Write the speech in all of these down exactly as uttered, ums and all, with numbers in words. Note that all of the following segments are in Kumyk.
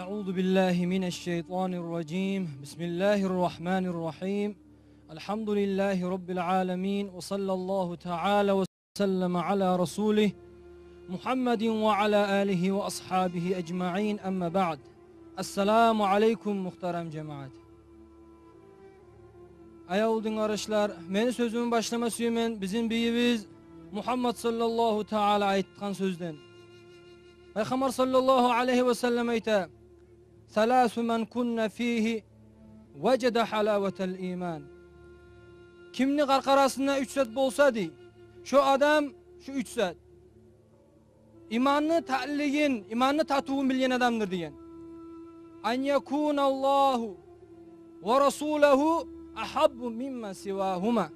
أعوذ بالله من الشيطان الرجيم. بسم الله الرحمن الرحيم. الحمد لله رب العالمين، وصلى الله تعالى وسلم على رسوله محمد وعلى آله وأصحابه أجمعين. أما بعد. السلام عليكم, мухтарам жамаат. Аявлу дин къардашлар, мени сёзюмню башлама сюемен бизин бийибиз Мугьаммат саллаллагьу таала айтгъан сёзден. Пайхаммар саллаллагьу алайгьи ва саллам айта: «Саласу ман кунна фигьи важада гьалаватал иман». Кимни къаркъарасында уьч зат болса, дей, шо адам, шо уьч зат иманны татлилигин, иманны татывун билген адамдыр деген. «Ан якуналлагьу ва расулагьу агьабба мимма сивагьума».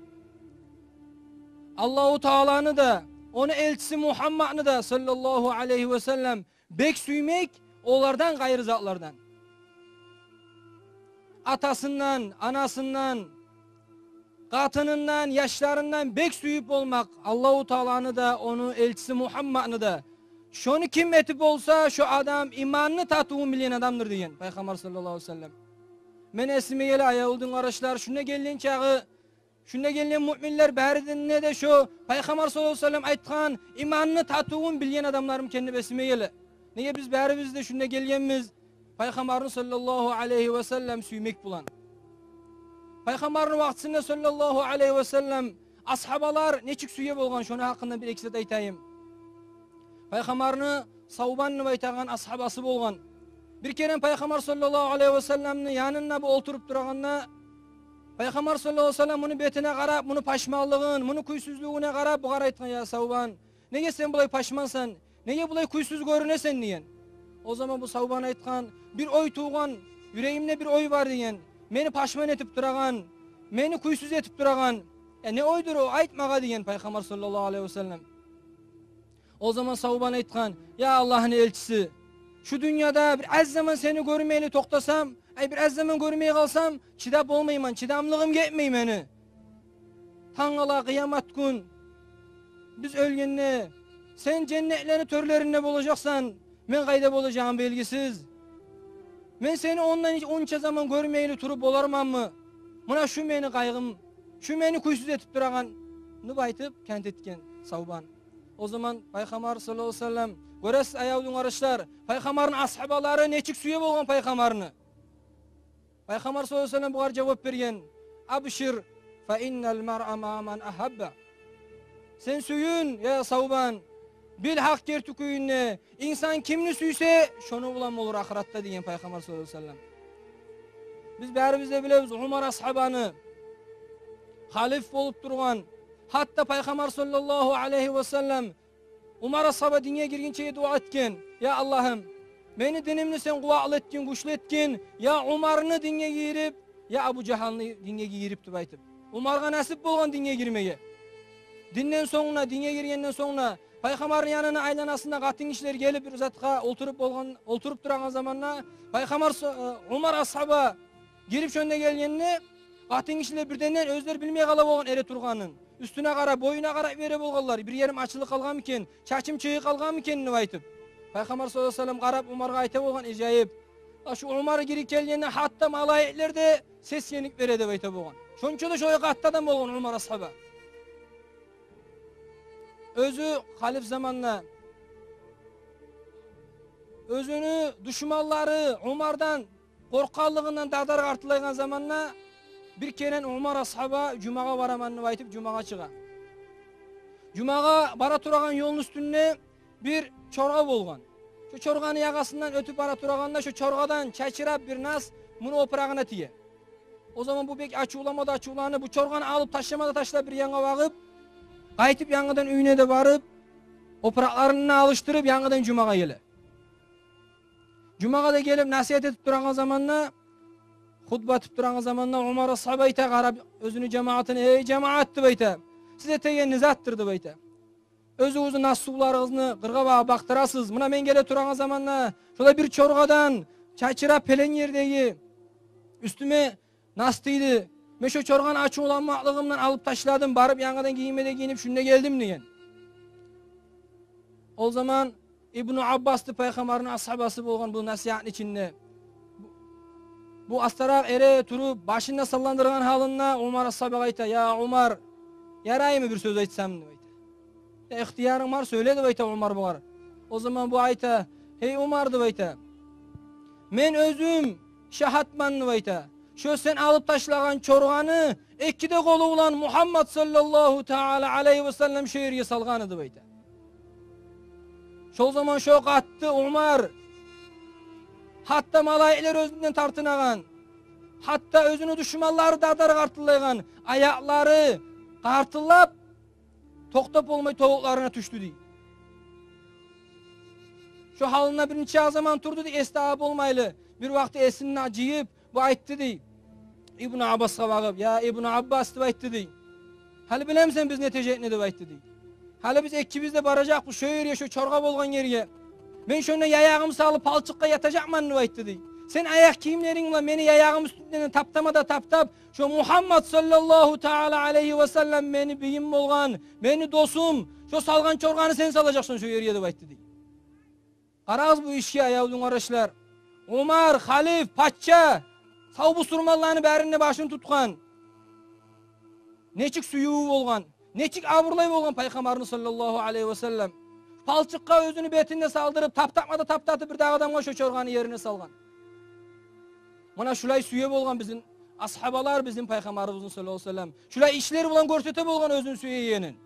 Аллагьу Тааланы да, ону элчиси Мугьамматны да, саллаллагьу алайгьи ва саллам, бек сюймек олардан къайры затлардан. Атасындан, анасындан, къатынындан, яшларындан бек сююп болмакъ Аллагьу Тааланы да, ону элчиси Мугьамматны да. Шону ким этип болса, шо адам иманны татывун билген адамдыр деген Пайхаммар саллаллагьу алайгьи ва саллам. Мен эсиме геле, аявлу дин къардашлар, шунда гелген чагъы, шунда гелген муъминлер барисине де шо Пайхаммар саллаллагьу алайгьи ва саллам айтгъан иманны татывун билген адамлармы экен деп эсиме геле. Неге, биз барибиз де шунда гелгенбиз Пайхаммарны саллаллагьу алайгьи ва саллам сюймек булан. Пайхаммарны вакътисинде саллаллагьу алайгьи ва саллам асгьабалар нечик сюе болгъан, шону гьакъында бир-эки зат айтайым. Пайхаммарны Савбан деп айтагъан асгьабасы болгъан. Бир керен Пайхаммар саллаллагьу алайгьи ва салламны янында бу олтуруп турагъанда, Пайхаммар саллаллагьу алайгьи ва саллам муну бетине къарап, муну пашманлыгъын, муну кюйсюзлюгюне къарап, бугъар айтгъан: «Я Савбан, неге сен булай пашмансан? Неге булай кюйсюз гёрюнесен?» – деген. О заман бу Савбан айтгъан: «Бир ой тувгъан, юрегимде бир ой бар, – деген, – мени пашман этип турагъан, мени кюйсюз этип турагъан. Э, не ойдур о, айт магъа», – деген Пайхаммар саллаллагьу алайгьи ва саллам. О заман Савбан айтгъан: «Я Аллагьны элчиси, шу дюньяда бир аз заман сени гёрмейли токътасам, ай, бир аз заман гёрмей къалсам, чыдап болмайман, чыдамлыгъым гетмей мени. Тангала къыямат гюн, биз оьлгенде, сен женнетлени тёрлеринде болажакъсан, мен къайда болажагъым белгисиз. Мен сени ондан онча заман гёрмейли туруп боларманмы? Муна шу мени къайгъым, шу мени кюйсюз этип турагъан», – деп айтып, кант этген Савбан. О заман Пайхаммар саллаллагьу алайгьи ва саллам, гёресиз, аявлу дин къардашлар, Пайхаммарны асгьабалары нечик сюе болгъан Пайхаммарны. Пайхаммар саллаллагьу алайгьи ва саллам бугъар жавап берген: «Абшир, фа иннал маръа маъа ман агьабба». Сен сююн, я Савбан, бил, гьакъ герти кюйде, инсан кимни сюйсе, шону булан болур ахыратда, – деген Пайхаммар саллаллагьу алайгьи ва саллам. Биз барибиз де билебиз Умар асгьабаны, халиф болуп тургъан. Гьатта Пайхаммар саллаллагьу алайгьи ва саллам Умар асгьаба динге гиргинчеге дуа этген: «Я Аллагьым, мени динимни сен къуватлы этгин, гючлю этгин, я Умарны динге гийирип, я Абу Жагьлны динге гийирип», – деп айтып. Умаргъа насип болгъан динге гирмеге. Динден сонг да, динге гиргенден сонг да, Пайхаммарны янына айланасында къатынгишилер гелип, бир затгъа олтуруп болгъан, олтуруп турагъан заманда, Пайхаммар со-, э, Умар асгьаба гирип шонда гелгенде, къатынгишилер бирденден оьзлер билмей къала болгъан эретургъанын. Уьстюне къарап, боюна къарап эретургъанлар. Бир ерим ачылып къалгъанмы экен, чачым чыгъып къалгъанмы экен деп айтып. Пайхаммар саллаллагьу алайгьи ва саллам къарап Умаргъа айта болгъан: «Ажайып. Шу Умар гирип гелгенде гьатта малайиклер де сесгенип бере», – деп айта болгъан. Шонча да шолай къатты адам болгъан Умар асгьаба. Оьзю халиф заманда, оьзюню душманлары Умардан къоркъгъанлыгъындан дагъдары къартылайгъан заманда, бир керен Умар асгьаба жумагъа бараман деп айтып, жумагъа чыгъа. Жумагъа бара турагъан ёлну уьстюнде бир чоргъа болгъан. Шо чоргъаны ягъасындан оьтюп бара турагъанда, шо чоргъадан чачырап бир нас муну опурагъына тие. О заман бу бек ачувлана да ачувлана, бу чоргъаны алып ташлама да ташлап, бир янгъа багъып, къайтып янгыдан уьюне де барып, опуракъларын да алышдырып, янгыдан жумагъа геле. Жумагъа да гелип насигьат этип турагъан заманда, хутба этип турагъан заманда Умар асгьаба айта, къарап оьзюню жамаатына: «Эй жамаат, – деп айта, – сиз этеген не затдыр?» – деп айта. «Оьзюгюзню нас сувларыгъызны къыргъа багъып бакътырасыз. Муна мен геле турагъан заманда шолай бир чоргъадан чачырап пелен ердеги уьстюме нас тийди. Мен шо чоргъаны ачувланмакълыгъымдан алып ташладым, барып янгыдан гийинме де гийинип, шунда гелдим», – деген. О заман Ибну Аббасды, пайхаммарны асгьабасы болгъан, бу насигьатны ичинде. Бу астаракъ эре туруп, башын да салландыргъан гьалында Умар асгьабагъа айта: «Я Умар, яраймы бир сёз айтсам?» — деп айта. «Я, ихтиярынг бар, сёйле», — деп айта Умар бугъар. О заман бу айта: «Гьей Умар, — деп айта, — мен оьзюм шагьатман, — деп айта, — шо сен алып ташлагъан чоргъаны эки де къолу булан Мугьаммад саллаллагьу таала алайгьи ва саллам шо ерге салгъаны», — деп айта. Шол заман шо къатты Умар, гьатта малайиклер оьзюнден тартынагъан, гьатта оьзюню душманлары да дар къартыллайгъан, аякълары къартыллап, токътап болмай тобукъларына тюшдю дей. Шо гьалында бир нече заман турду дей, эс дагъы болмайлы. Бир вакъти эсин жыйып, бу айтды дей Ибну Аббасгъа багъып: «Я Ибну Аббас, — деп айтды дей, — гьали билемисен биз не этежекни?» — деп айтды дей. «Гьали биз экибиз де баражакъбыз шо ерге, шо чоргъа болгъан ерге. Мен шонда яягъымны салып палчыкъгъа ятажакъман, — деп айтды дей. — Сен аякъ гийимлеринг булан мени яягъымны уьстюнден таптама да таптап, шо Мугьаммад саллаллагьу таала алайгьи ва саллам мени бийим болгъан, мени досум, шо салгъан чоргъаны сен салажакъсан шо ерге», — деп айтды дей. Къарагъыз бу ишге, аявлу дин къардашлар. Умар, халиф, пача, сав бусурманланы барыны да башын тутгъан. Нечик сюювю болгъан, нечик абурлай болгъан пайхаммарны саллаллагьу алайгьи ва саллам. Палчыкъгъа оьзюню бетин де салдырып, таптатма да таптатып, бир дагъы адамгъа шо чоргъаны ерине салгъан. Муна шулай сюе болгъан бизин асгьабалар бизин пайхаммарыбызны саллаллагьу алайгьи ва саллам. Шулай ишлер булан гёрсете болгъан оьзюн сюегенин.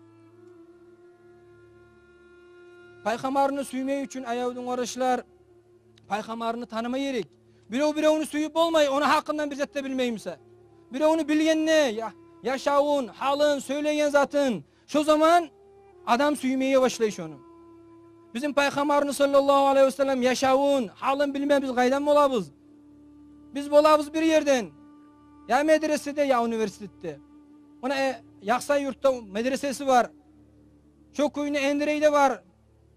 Пайхаммарны сюймек учун, аявлу дин къардашлар, пайхаммарны таныма герек. Бирев биревню сююп болмай, ону гьакъындан бир зат да билмей буса. Биревню билгенде, я-, яшавун, гьалын, сёйлеген затын, шо заман адам сюймеге башлай шону. Бизин пайхаммарны саллаллагьу алайгьи ва саллам яшавун, гьалын билмей биз къайдан болабыз? Биз болабыз бир ерден, я медреседе, я университетде. Муна, э, Яхсай-Юртда медресеси бар. Шо кюйню Эндирейде бар.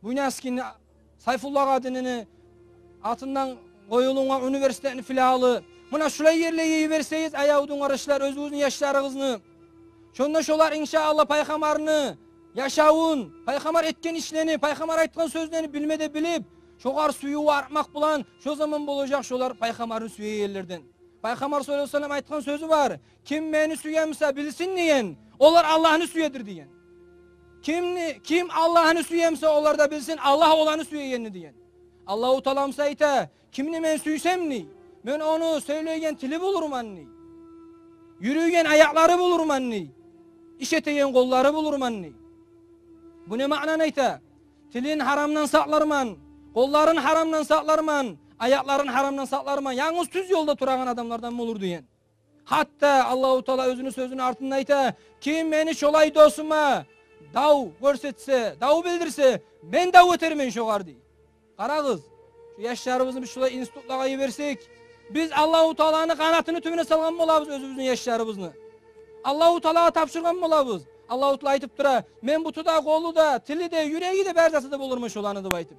Буйнакскийни, Сайфулла Къадирини атындан къоюлунгъан университетни филиалы. Муна шулай ерлеге йиберсегиз, аявлу дин къардашлар, оьзюгюзню яшларыгъызны, шонда шолар, иншааллагь, пайхаммарны яшавун, пайхаммар этген ишлени, пайхаммар айтгъан сёзлени билме де билип, шогъар сююв артмакъ булан, шо заман болажакъ шолар пайхаммарны сюегенлерден. Пайхаммар саллаллагьу алайгьи ва саллам айтгъан сёзю бар: «Ким мени сюе буса, билсин, — деген, — олар Аллагьны сюедир», — деген. «Кимни, ким Аллагьны сюе буса, олар да билсин, Аллагь оланы сюегенни», — деген. Аллагьу Таала буса айта: «Кимни мен сюйсем, — дей, — мен ону сёйлейген тили болурман, — дей, — юрюйген аякълары болурман, — дей, — иш этеген къоллары болурман», — дей. Бу не маънаны айта? Тилин гьарамдан сакъларман, къолларын гьарамдан сакъларман, аякъларын гьарамдан сакъларман, янгыз тюз ёлда турагъан адамлардан болур деген. Гьатта Аллагьу Таала оьзюню сёзюню артында айта: «Ким мени шолай досума дав гёрсетсе, дав билдирсе, мен дав этермен шогъар», — дей. Къарагъыз, шу яшларыбызны биз шулай институтлагъа йиберсек, биз Аллагьу Тааланы къанатыны тюбюне салгъан болабыз оьзюбюзню яшларыбызны. Аллагьу Таалагъа тапшургъан болабыз. Аллагьу Таала айтып тура: «Мен буту да, къолу да, тили де, юреги де, бар заты да болурман шоланы», — деп айтып.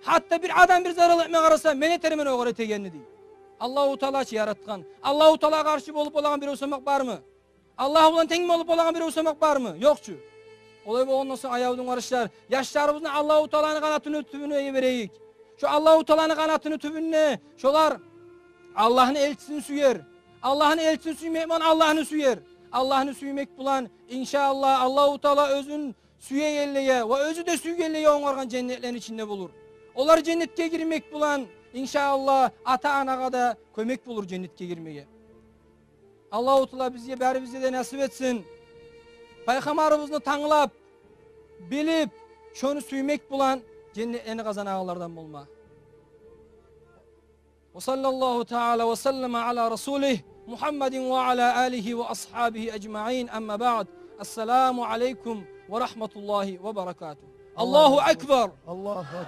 «Гьатта бир адам бир зарал этме къараса, мен этермен огъар этегенни», — дей. Аллагьу Таала чы яратгъан. Аллагьу Таалагъа къаршы болуп болагъан бирев сама бармы? Аллагь булан тенг болуп болагъан бирев сама бармы? Ёкъ чу. Олай болгъандан сонг, аявлу дин къардашлар, яшларыбызны Аллагьу Тааланы къанатыны тюбюне йиберейик. Шо Аллагьу Тааланы къанатыны тюбюнде шолар Аллагьны элчисин сюер. Аллагьны элчисин сюймек булан Аллагьны сюер. Аллагьны сюймек булан, иншааллагь, Аллагьу Таала оьзюн сюегенлеге ва оьзю де сюйгенлеге онгаргъан женнетлени ичинде болур. Олар женнетге гирмек булан, иншааллагь, ата-анагъа да кёмек болур женнетге гирмеге. Аллагьу Таала бизге, барибизге де насип этсин пайхаммарыбызны танглап, билип, шону сюймек булан женнетлени къазанагъанлардан болма. Ва саллаллагьу таала ва саллама ала расулигь Мугьаммадин ва ала алигьи ва асгьабигьи ажмаин. Амма баъд. Ассаламу алайкум ва рагьматуллагьи ва баракатугь. Аллагьу акбар. Аллагьу акбар.